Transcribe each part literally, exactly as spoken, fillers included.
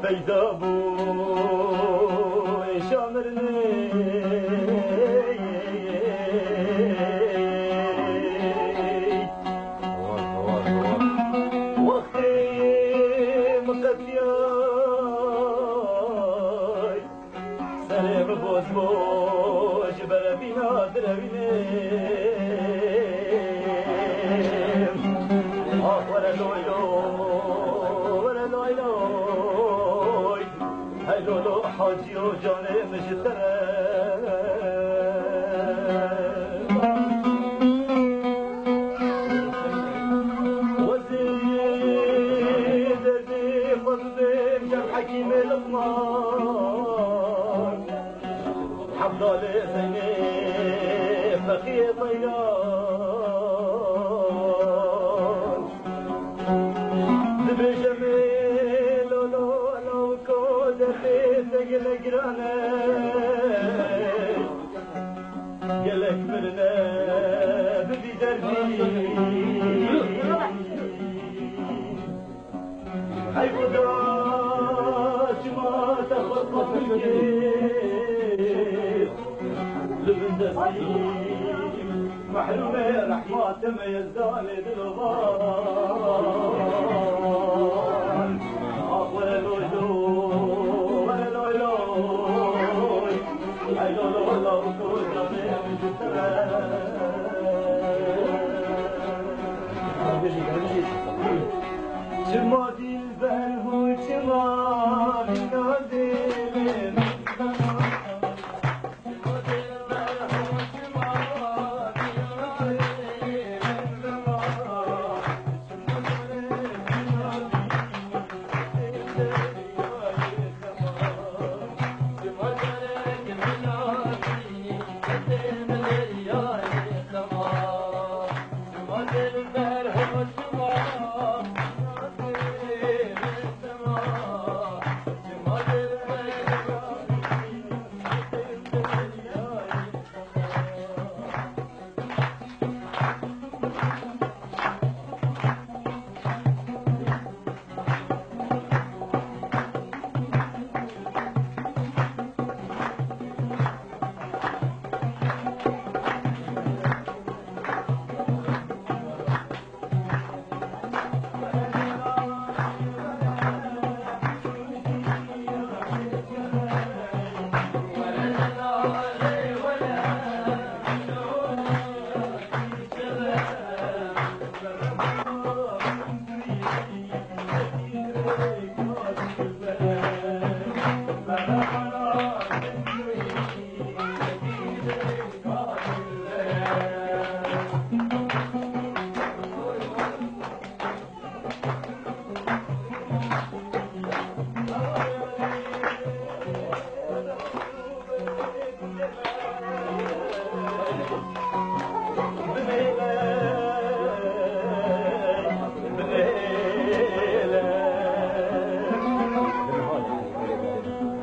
Peyda bû êşa mirinê. Wextê min qetiyay, serê min boz bû ji berebîna direwînê. Ah, were loy loy, were loy loy. Hey lolo Hacî o, canê min ji te re. Wezî derdî xwe didêm gel Hekîmê Luqman. Hebdalê Zeynê Feqiyê Teyran. Dibêje me lolo lawiko derdê te gelek giran e. Gelek mirine bibî derdî. Hey Xuda, çima te xwe qefil kir li bin destî? Mehrûmê rehma te me yezdanê dilovan. Ah, were loy loy, were loy loy. Hey lo lo lo, ku canê min ji te re. Çima dilber bû, çima vîna dilê min.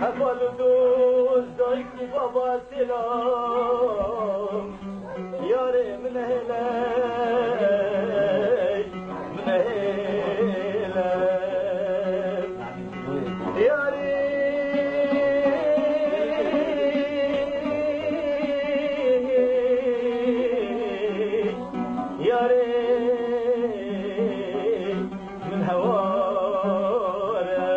Heval û dost, dayik û baba selam. Yarê min hele, min hele. Yarê, yarê min hewar e.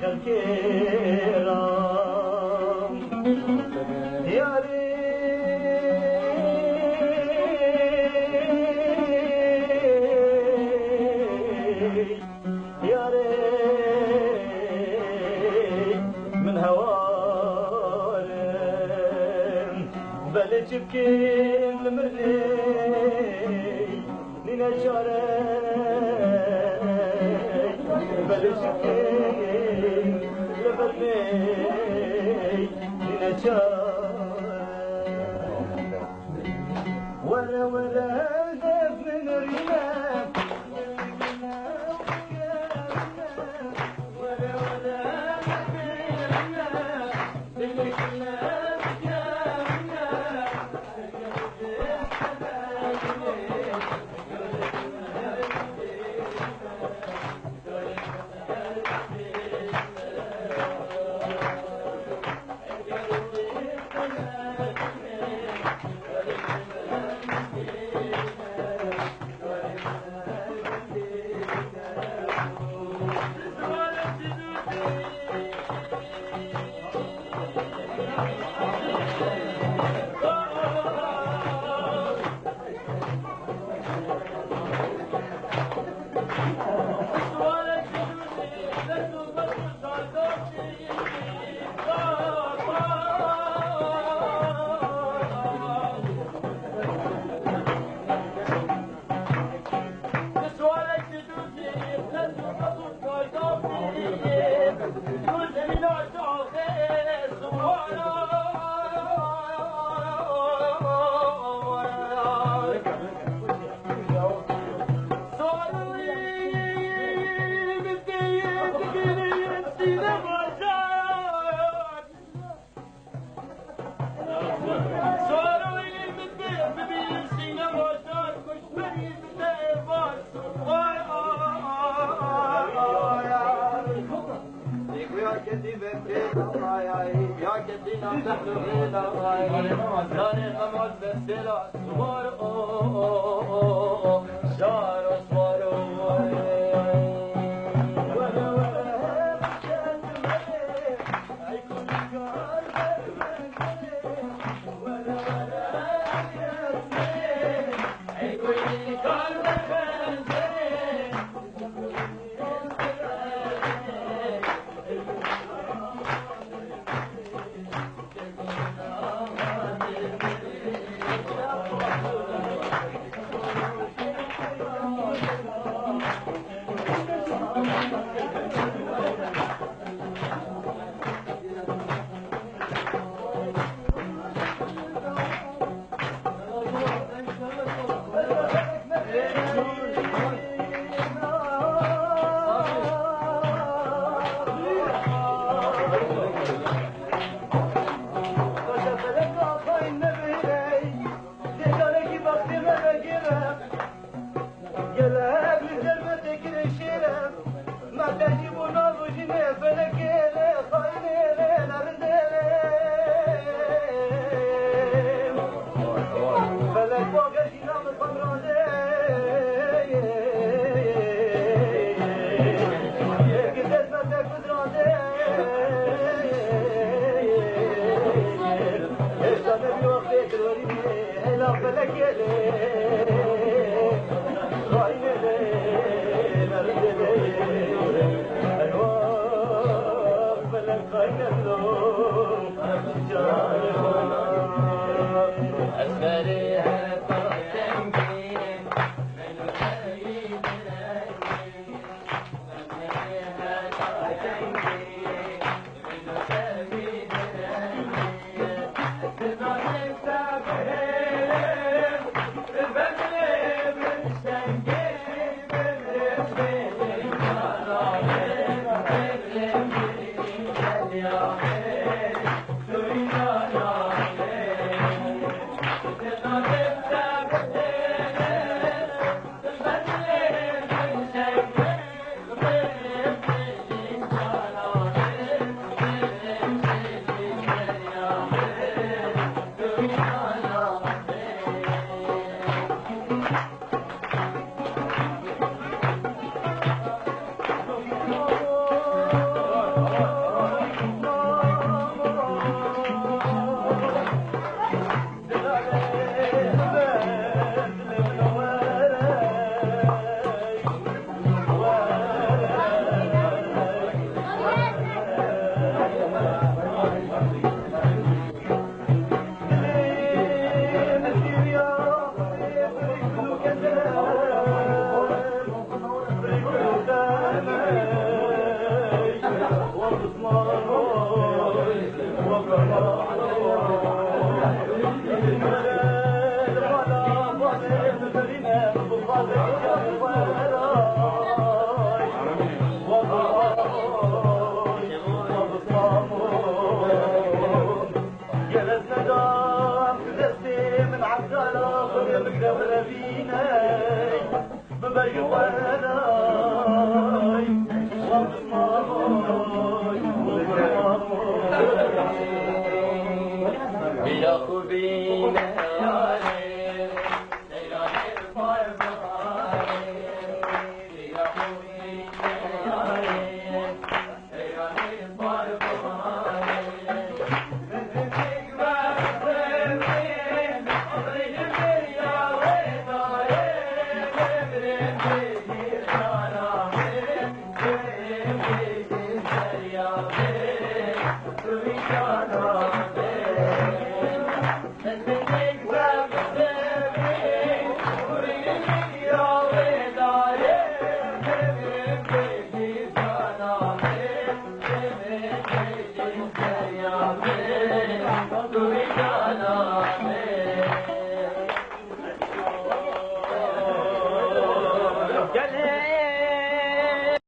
Xelkê ra diyarê Yarê min hewar im, belê çi bikim li mirinê nîne çare. Belê çi bikim li mirinê nîne çare. Were were dev min rîne. Gelek li dermetê kirê şêre, me tecî bû nav û jinê felekê lê, xayinê lê, nerindê lê. Felek bagê jîna min xwe mirandê. Yek dermetê ku dirandê. Hêşta nebî wextê tu werî.